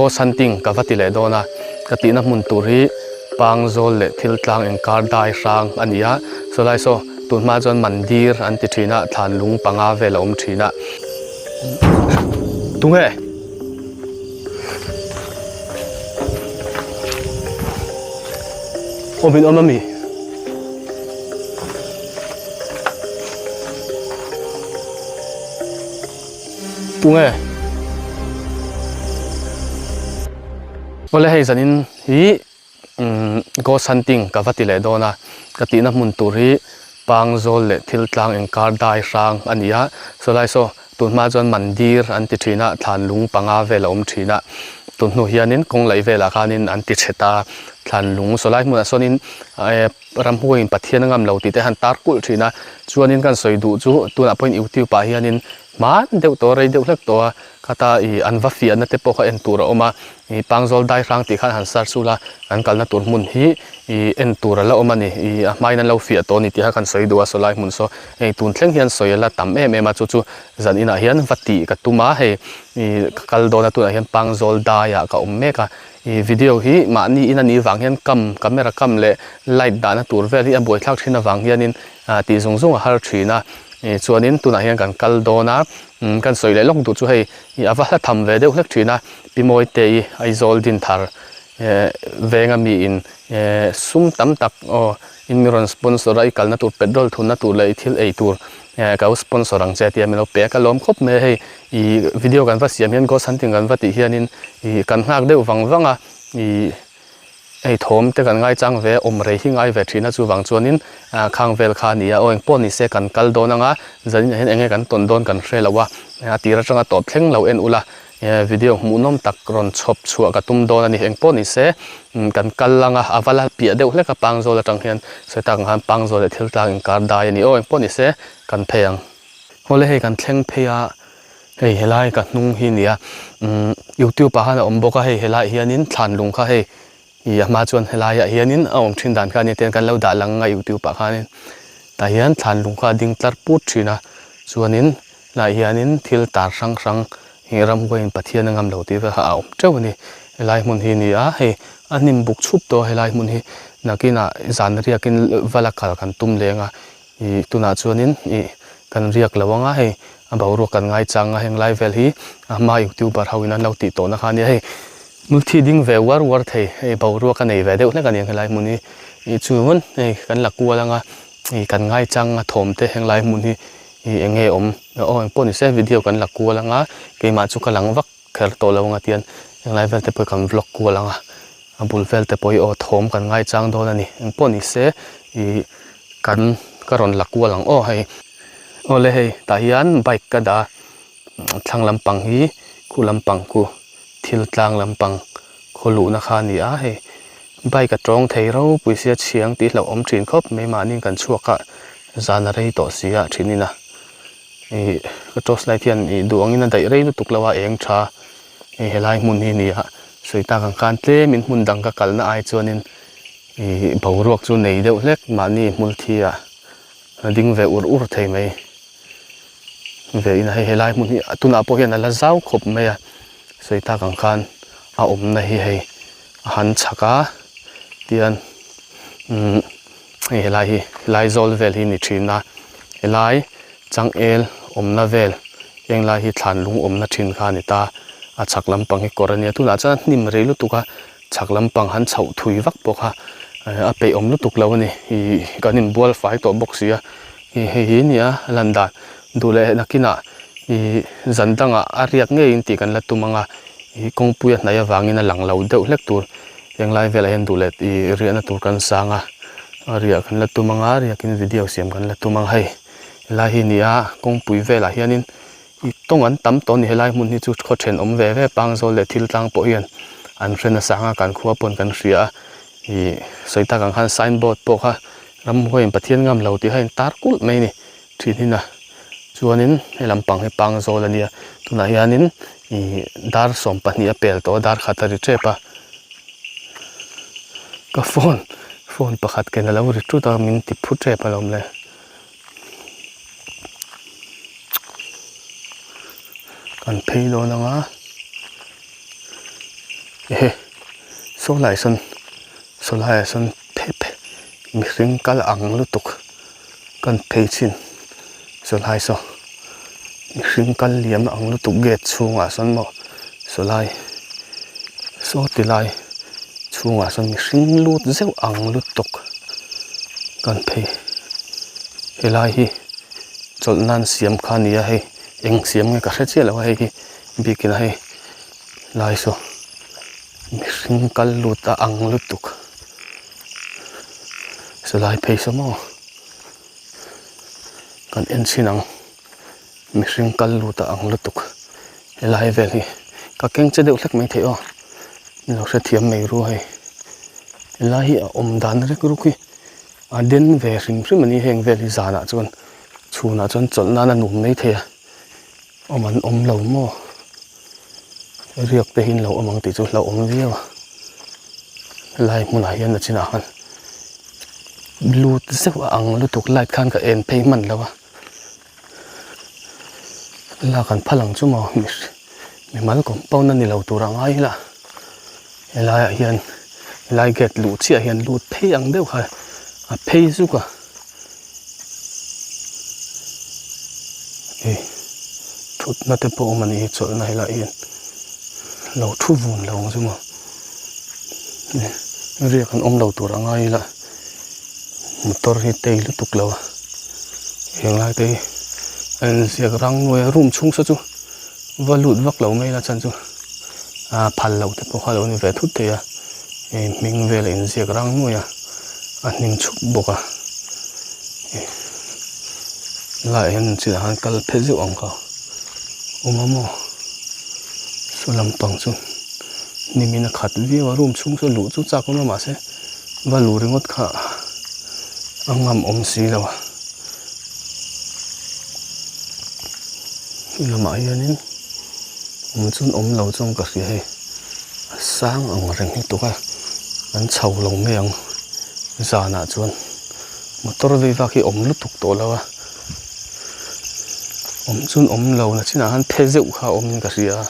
Ghost hunting ka va ti leh dawn a, ka tihna hmun tur hi Pangzawl leh thil tlang inkar dai hrang a ni a, saw lai saw tun hma chuan mandir an ti thin a, thlan lung panga vel a awm thin a. Tunge? Awm in awm a mi? Tunge? Awle hei zanin hi Ghost hunting ka va ti leh dawn a, ka tihna hmun tur hi Pangzawl leh thil tlang inkar dai hrang a ni a, saw lai saw tun hma chuan mandir an ti thin a, thlan lung panga vel a awm thin a, tun hnu hianin kawng laih velah khanin an ti chhe ta, thlan lung saw lai hmunah sawnin ramhuaiin Pathian a ngam lo tih te han tar kulh thin a, chuanin kan sawi duh chu tunah pawhin youtube ah hianin hman deuh tawh rei deuh hlek tawh a, khata ih an va fiahna te pawh kha en tur a awm a, ih Pangzawl dai hrang tih khan han search ula an kalna tur hmun hi ih en tur a la awm a ni, ih a hmain an lo fiah tawh a ni tih kha kan sawi duh a saw lai hmun saw hei tun thleng hian sawi a la tam em em a chu chu zan inah hian va tih ka tum a hei ih ka kal dawn a tunah hian Pangzawl daiah ka awm mek a. Ih video hi mahni in a nih vang hian cam camera cam leh light dahna tur vel hi a buaithlak thin avang hianin ah tih zung zung a har thin a ih chuanin tunah hian kan kal dawn a umm kan sawi leh lawk duh chu hei ih a va hla tham ve deuh hlek thin a Pi Mawite i Aizawl Dinthar eh venga mi in eh sum tam tak aw in mi rawn sponsor a i kalna tur petrol thunna tur leh i thil ei tur eh ka lo sponsor ang che tia min lo pe a ka lawm khawp mai a hei Ih video kan va siam hian ghost hunting kan va tih hianin ih kan nghak deuh vang vang a ih hei thawm te kan ngaichang ve a awm rei hi ngai ve thin a chuvang chuanin ah khang vel kha a ni a aw engpawh ni se kan kal dawn ang a zanin ah hian enge kan tawn dawn kan hre lo a a tir atanga tawp thleng lo en ula eh video hmuhnawm tak rawn chhawp chhuah ka tum dawn a ni engpawh ni se kan kal ang a a va la piah deuh hlek a pangzawl atang hian sawi tak ang khan pangzawl leh thil tlang inkar dai a ni aw engpawh ni se kan phei ang. Awle hei kan thleng phei a, hei helai ka hnung hi nia umm youtube ah khan a awm bawk a hei helaiah hianin thlan lung kha hei ih a hma chuan helaiah hianin a awm thin dan kha ania tihian kan lo dah lang a youtube ah khanin tah hian thlan lung kha a ding tlar put thin a chuanin helaiah hianin thil tar hrang hrang ih ramhuaiin Pathian a ngam lo tih vel kha a awm teuh a ni helai hmun hi a ni a hei a hnim buk chhup tawh a helai hmun hi nakinah zan riakin va la kal kan tum leng a. Ih tunah chuanin ih kan riak lo anga hei a boruak kan ngai chang a heng lai vel hi a hma youtuber ho in an lo tih tawhna kha ania hei multhi ding ve uar uar thei hei boruak a nei ve deuh hlek a ni ang helai hmun hi ih chuan hei kan la kual anga ih kan ngai chang a thawm te heng lai hmun hi ih eng nge awm aw engpawh ni se video kan la kual anga keimah chu ka lang vak kher tawh lo anga tian heng lai vel te pawh hi kan vlog kual anga a bul vel te pawh hi aw thawm kan ngai chang dawn a ni engpawh ni se ih kan ka rawn la kual ang aw hei awle hei tah hian bike ka dah a thlang lampang hi khu lampang khu thil tlang lampang khaw luhna kha a ni a hei bike a tawng thei ropui sia chhiang tih hlauhawm thin khawp mai mahni kan chhuak a zan a rei tawh si a thinin a ih ka torch light hian ih duh angin a daih rei lutuk lo a eng tha hei helai hmun hi a ni a sawi tak ang khan tlemin hmun dang ka kalna ai chuanin ih boruak chu nei deuh hlek mahni hmul thi ah a ding ve ur ur thei mai ve in a hei helai hmun hi tunah pawh hian a la zau khawp mai a sawi tak ang khan a awmna hi hei a han chhak a tian umm hei helai hi laizawl vel hi ni thin a helai changel awmna vel heng lai hi thlan lung awmna thin kha a ni ta a chhak lampang hi kawr a nia tunah chuan a hnim rei lutuk a chhak lampang han chhoh thui vak pawh kha a peih awm lutuk lo a ni ih kan inbual fai tawh bawk si a ih hei hi nia a lan dan duh leh nakinah ih zan dangah a riak ngeiin tih kan la tum ang a ih kawngpui a hnaih avangin a lang lo deuh hlek tur heng lai velah hian duh leh ih riahna tur kan sang a riah kan la tum ang a riakin video siam kan la tum ang hei helai hi a ni a kawngpui velah hianin Ih tawng an tam tawh a ni helai hmun hi chu khaw thenawm ve ve pangzawl leh thil tlang pawh hian an hre nasa ang a kan khua pawn kan hria a ih sawi tak ang khan sign board pawh kha ramhuaiin Pathian ngam lo tih kha a intar kulh mai a ni thin hin a chuanin he lampang hi pangzawl a nia tunah hianin ih dar 12 a pel tawh a dar khat a ri tep a ka phone phone pakhat ken a lo ri tut a min ti phu tep alawm le. Kan phei dawn ang a. Ehe saw lai sawn saw laiah sawn phep mihring kal ang lutuk kan phei thin saw lai saw mihring kal liam ang lutuk gate chhungah sawn maw saw lai saw ti lai chhungah sawn mihring lut zeuh ang lutuk kan phei helai hi chawlh nan siam kha a ni a hei eng siam nge ka hre chiah lo a hei hi biakin a hei. Lai saw mihring kal lut a ang lutuk chulai phei saw maw kan en chhin ang mihring kal lut a ang lutuk helai vel hi ka keng che deuh hlek mai thei aw ni lo hrethiam mai ru hei helai hi a awm dan rek ruk hi a den ve hrim hrim a ni heng vel hi zanah chuan chhunah chuan chawlh nan a nuam mai thei a. Awm an awm lo maw? Riak te hi an lo awm ang tih chu hlauhawm viau a. Helai hmunah hian a chinah khan lut zeuh a ang lutuk light khan ka en phei hman lo a. Lak an phal ang chu maw mimal compound a ni lo tur a ngai ila. Helaiah hian helai gate luh chiah hian lut phei ang deuh kha a phei zuk a. Hei thutna te pawh a awm a ni hi chawlhna helaiah hian lo thu vun lo ang chu maw riak an awm lo tur a ngai ila motor hi tei lutuk lo a henglai te hi a inziak rang nuai a room chhung saw chu va lut vak lo mai ila chuan chu ah phal loh te pawh kha alo ni ve thut thei a hei hming vel a inziak rang nuai a a hnim chhup bawk a helaiah hian chinah khan kal phei zeuh ang kha awm a maw saw lampang chu hnim in a khat viau a room chhung chu luh chu chak awm a mahse va luh ringawt kha a ngam awm si lo a. Lamah hianin awm chuan awm lo chuan ka hria hei a sang ang reng lutuk a an chho lo mai ang zanah chuan motor vei vak hi awm lutuk tawh lo a awm chuan awm lo na chinah khan phe zeuh kha a awmin ka hria a.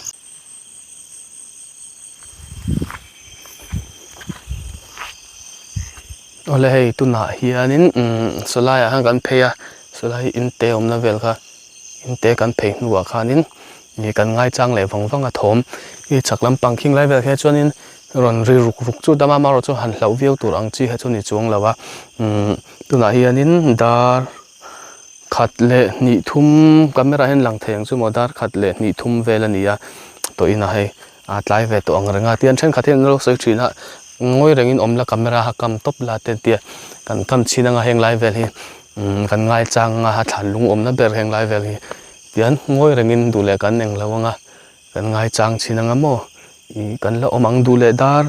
Awle hei tunah hianin umm sawlaiah khan kan phei a sawlai in te awmna vel kha in te kan phei hnuah khanin ih kan ngaichang leh vang vang a thawm i chhak lampang khing lai vel khian chuanin rawn ri ruk ruk chu dam a amaherawhchu chu han hlauh viau tur ang chi kha chu ni chuang lo a umm tunah hianin dar Khat leh hnih thum camera hian lang thei ang chu maw dar khat leh hnih thum vel a ni a tawh inah hei a tlai ve tawh ang reng a tihian thenkhat hian an lo sawi thin a ngawi rengin awm la camera kha kam tawp la te tia kan kam chhin anga heng lai vel hi umm kan ngaichang anga a thlan lung awmna ber heng lai vel hi tihian ngawi rengin duh leh kan englo anga Kan ngaichang chhin anga maw? Ih kan la awm ang duh leh dar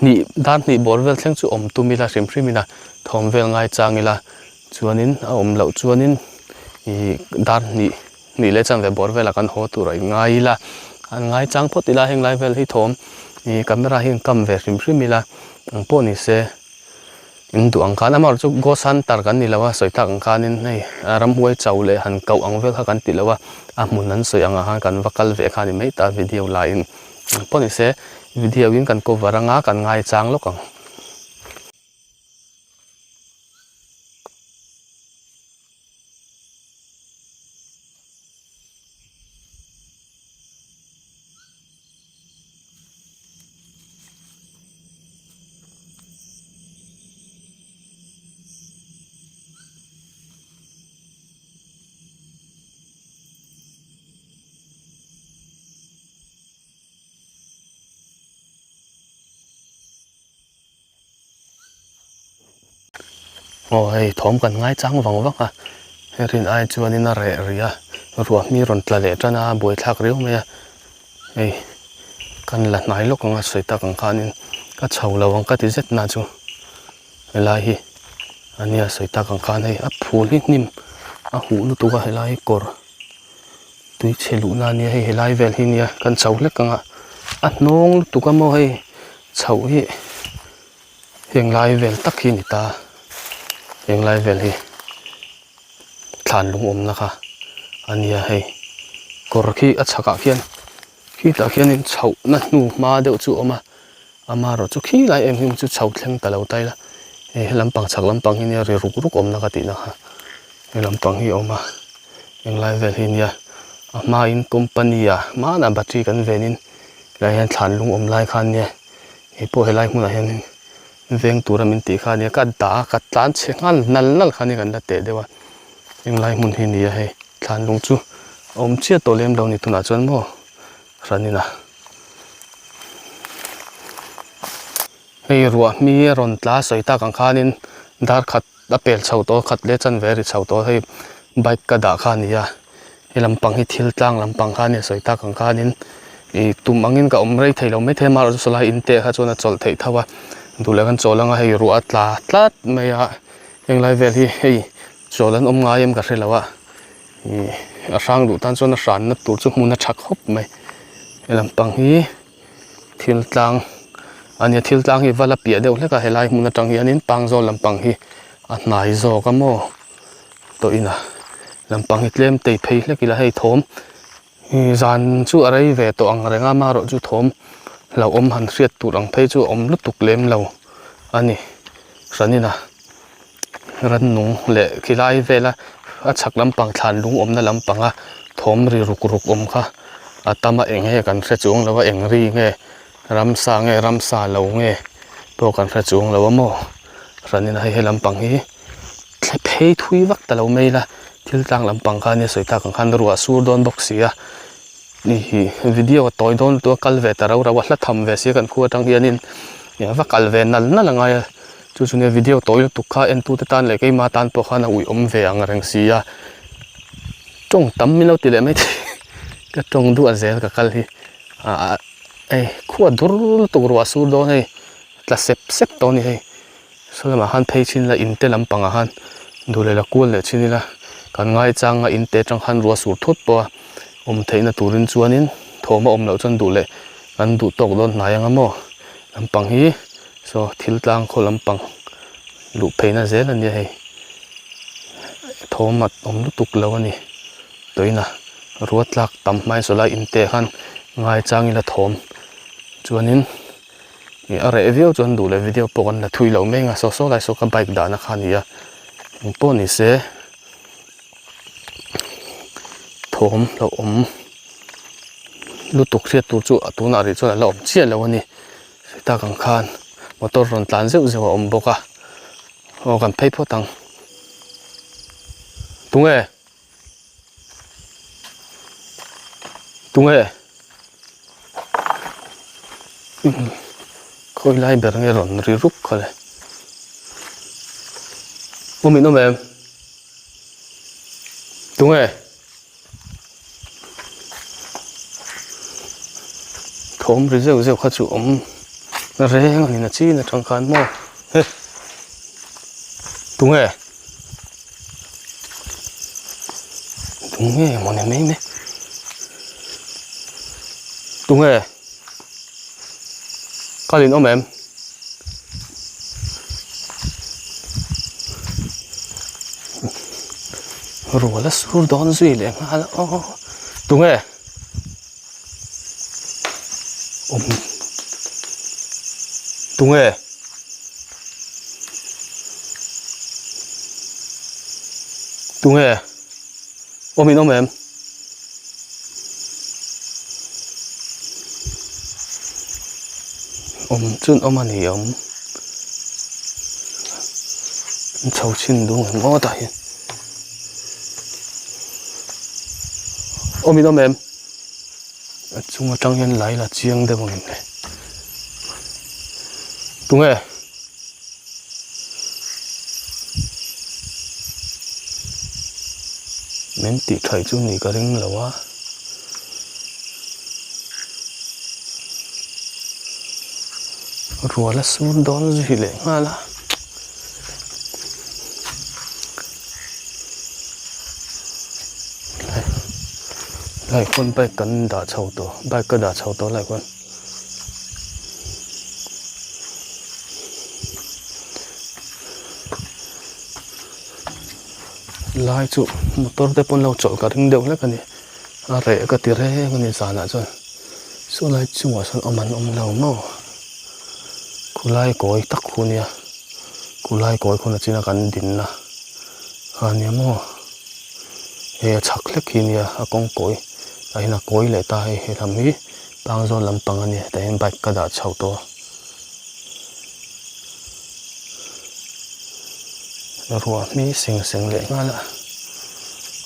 hnih dar hnih bawr vel thleng chu awm tum ila hrim hrim ila thawm vel ngaichang ila chuanin a awm loh chuanin ih dar hnih hnih leh chanve bawr velah kan haw tur a inngai ila an ngaichang phawt ila heng lai vel hi thawm ih camera hi an kam ve hrim hrim ila ang pawh ni se. In duh ang khan amaherawhchu chu ghost hunter kan ni lo a sawi tak ang khanin hei ramhuai chau leh han koh ang vel kha kan ti lo a a hmun an sawi angah khan kan va kal ve kha a ni mai ta video laiin pawh ni se video in kan cover anga kan ngaichang lawk ang. Aw hei thawm kan ngai chang vang vang a he rin ai chuanin a reh rih a ruah hmi rawn tla leh tan a buaithlak riau mai a hei kan la hnai lawk ang a sawi tak ang khanin ka chho lo ang ka ti zet na chu helai hi a nia sawi tak ang khan hei a phul hi hnim a huh lutuk a helai hi kawr tui chhe luhna a nia hei helai vel hi nia kan chho hlek ang a a hnawng lutuk a maw hei chhoh hi. Heng lai vel tak hi a ni ta, heng lai vel hi thlan lung awmna kha a nia hei kawr khi a chhakah khian. Khitah khianin chhohna hnu hma deuh chu a awm a, amaherawh chu khi lai em hi chu chho thleng ta lo ta ila hei he lampang chhak lampang hi nia ri ruk ruk awmna ka tihna kha he lampang hi a awm a englai vel hi nia a hmain company ah hmanah battery kan venin helaiah hian thlan lung awm lai khan nia hei pawh helai hmunah hianin veng tura min tih kha nia ka dah a ka tlan chhe nghal nal nal kha nia kan la teh deuh a englai hmun hi nia hei. Thlan lung chu a awm chiah tawh lem lo ni tunah chuan maw hran in a hei ruah hmi a rawn tla sawi tak ang khanin dar khat a pel chho tawh khat leh chanve a ri chho tawh hei bike ka dah kha a ni a he lampang hi thil tlang lampang kha a nia sawi tak ang khanin ih tum angin ka awm rei thei lo maithei a amaherawhchu sawlai in teh kha chuan a chawlh theih tho a duh leh kan chawl anga hei ruah a tla tlat mai a henglai vel hi hei Chawl an awm ngai em ka hre lo a, ih a hrang duh tan chuan a hranna tur chu hmun a tha khawp mai. He lampang hi thil tlang a nia thil tlang hi va la piah deuh hlek a helai hmun atang hianin pangzawl lampang hi a hnai zawk a maw tawh in a lampang hi tlem tei phei hlek ila hei thawm ih zan chu a rei ve tawh ang reng a amaherawh chu thawm hlauhawm han hriat tur ang phei chu a awm lutuk lem lo a ni hran in a. Rannung leh khilai vela a chhak lampang thlan lung awmna lampanga thawm ri ruk ruk awm kha a tam a eng nge kan hre chuang lo a eng ri nge ramsa nge ramsa lo nge pawh kan hre chuang lo a maw hranin a hei he lampang hi thle phei thui vak ta lo mai ila thil tlang lampang kha nia sawi tak ang khan ruah a sur dawn bawk si a ni video a tawi dawn lutuk a kal ve ta rau rau a hla tham ve si a kan khua atang hianin va kal ve nal nal a ngai a. Chu chu nia video tawi lutuk kha entute tan leh keima tan pawh khan a uih awm ve ang reng si a, tawng tam min lo ti leh mai thei ka tawng duah zel ka kal hi ah hei khua dur lutuk ruah sur dawn hei tla sep sep tawh a ni hei saw lamah khan phei chin ila in te lampangah khan duh leh la kual leh chin ila kan ngaichang a in te atang khan ruah sur thut pawh a awm theihna turin chuanin thawm a awm loh chuan duh leh kan duh tawk dawn hnai ang a maw lampang hi. Saw thil tlang khaw lampang luh pheina zel a nia hei thawm a awm lutuk lo a ni tuina ruat tlak tam hmain saw lai inte khan ngaichang ila thawm chuanin ih a reh viau chuan duh leh video pawh kan la thui lo mai ang a saw saw lai saw ka bike dahna kha a ni a engpawh ni se thawm hlauhawm lutuk hriat tur chu a tunah rih chuan a la awm chiah lo a ni. Tak ang khan motor rawn tlan zeuh zeuh a awm bawk a aw kan phei phawt ang tunge tunge khawi lai ber nge rawn ri rup kha le awm in awm em tunge. Thawm ri zeuh zeuh kha chu awm reng a ni na chin atang khan maw he tunge tunge mawni mai mai tunge kal in awm em. Rual a sur dawn zui leh nghal a aw tunge awm tunge tunge awm in awm em. Awm chuan awm a ni awm an chho chhin dun ang ngawt ah hian awm in awm em a chung atang hian lai la chiang deuh ang em le tunge. Min tih thaih chu ni ka ring lo a. Rual a sur dawn zui leh nghal a. Lai khawn bike kan dah chho tawh bike ka dah chho tawh lai khawn. Lai chu motor te pawn lo chawlh ka ring deuh hlek a ni a reh ka ti reng a ni zanah chuan. Saw lai chungah sawn awm an awm lo maw? Khulai kawi tak khu nia khulai kawi khuna china kan dinna kha nia maw? Hei a chhak hlek hi nia a kawng kawi tah hian a kawi leh ta hei he lam hi Pangzawl lampang a nia tah hian bike ka dah chho tawh a. Ruah hmi seng seng leh nghal a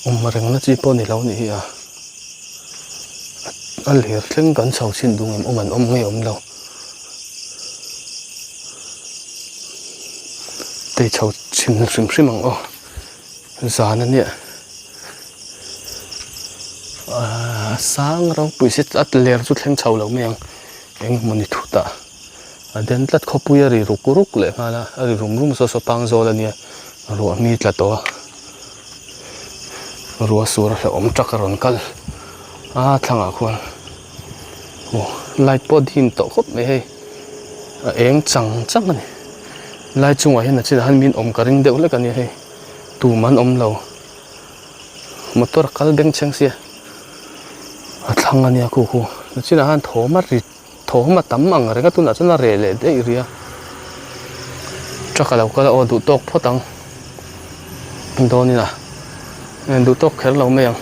awm reng na chi pawh ni lo a nih hi a a ler thleng kan chho chhin duh ngem awm an awm nge awm lo tei chho chhin hrim hrim ang aw zan a nia a sang ropui si a ler chu thleng chho lo mai ang eng emaw ni thut ah. A den tlat khawpui a ri ruk ruk leh nghal a, a ri rum rum saw saw pang zawl a nia, ruah mi tla tawh a, ruah sur a hlauhawm tak a rawn kal a thlangah khuan aw light pawh a dim tawh khawp mai hei a eng chang chang a ni lai chungah hian a chinah hian min awm ka ring deuh hlek a nia hei tum an awm lo motor a kal bengchheng sia a thlang a nia khu khu a chinah hian thawm a ri. Thawhawm a tam ang reng a tunah chuan a reh leh daih rih a truck a lo kal a aw duh tawk phawt ang dawnin a duh tawk kher lo mai ang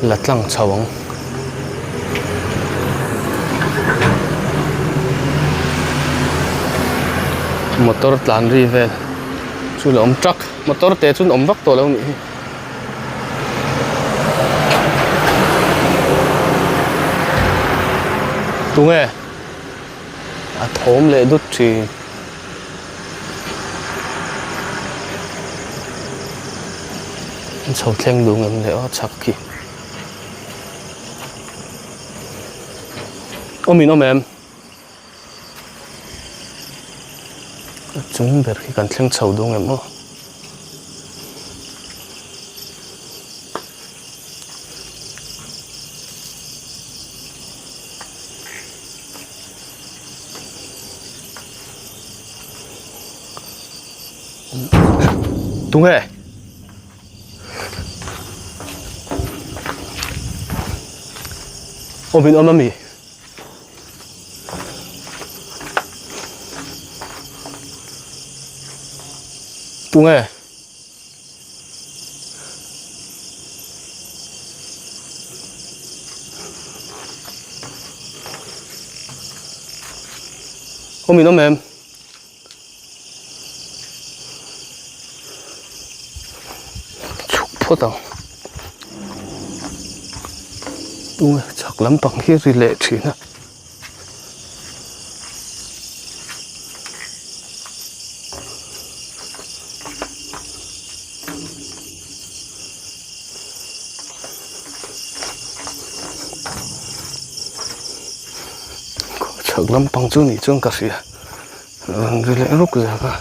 la tlang chho ang. Motor tlan ri vel chu la awm truck motor te chu an awm vak tawh lo nih hi. Tunge a thawm leh dut thin. An chho thleng duh ngem leh aw chhak khi. Awm in awm em? A chung ber khi kan thleng chho dawn em aw. Tunge? Awm in awm ami? Tunge? Awm in awm em? Chhuk phawt ang. Tunge chhak lampang hi ri leh thin a. Chhak lampang chu nih chuan ka hria. Rawn ri leh ruk zel a.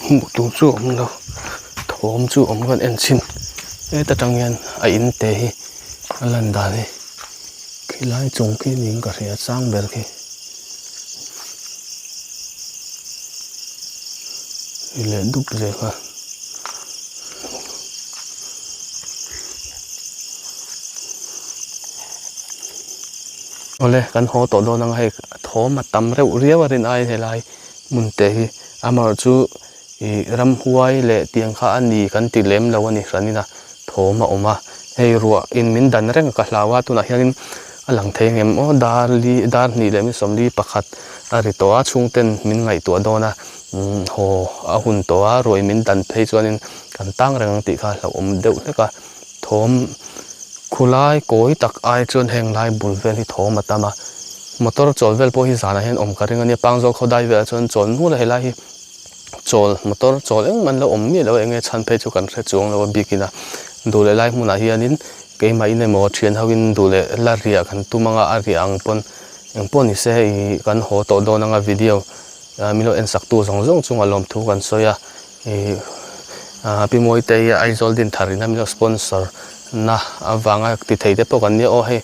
Hmuh tur chu a awm lo thawm chu a awm kan en chhin heta tang hian a in te hi a lan dan hi khilai chung khi niin ka hria chang ber khi ni leh dup zel a. Awle kan haw tawh dawn ang a hei thawm a tam reuh riau a rin aiin helai hmun te hi amaherawhchu chu ih ramhuai leh tiang kha a ni kan ti lem lo a ni hranin a thawm a awm a hei ruah in min dan reng a ka hlau a tunah hianin a lang thei ang em aw dar li dar hnih leh min sawmli pakhat a ri tawh a chhungten min ngaihtuah dawn a umm haw a hun tawh a ruah in min dan phei chuanin kan tang reng ang tih kha hlauhawm deuh hlek a thawm khulai kawi tak ai chuan heng lai bul vel hi thawm a tam a motor chawl vel pawh hi zanah hian awm ka ring a nia pangzawl khawdai velah chuan chawl nual a helai hi. Chawl motor chawl engmah an lo awm miah lo a enge chhan phei chu kan hre chuang lo a bikin a duh leh lai hmunah hianin keimah in emaw thian ho in duh leh la riah kan tum anga a riah ang pawn engpawh ni se hei kan haw tawh dawn anga video min lo en sak tu zawng zawng chungah lawmthu kan sawi a ih. Ahh Pi Mawitei Aizawl Dinthar in a min lo sponsor na avanga ti thei te pawh kan nia aw hei.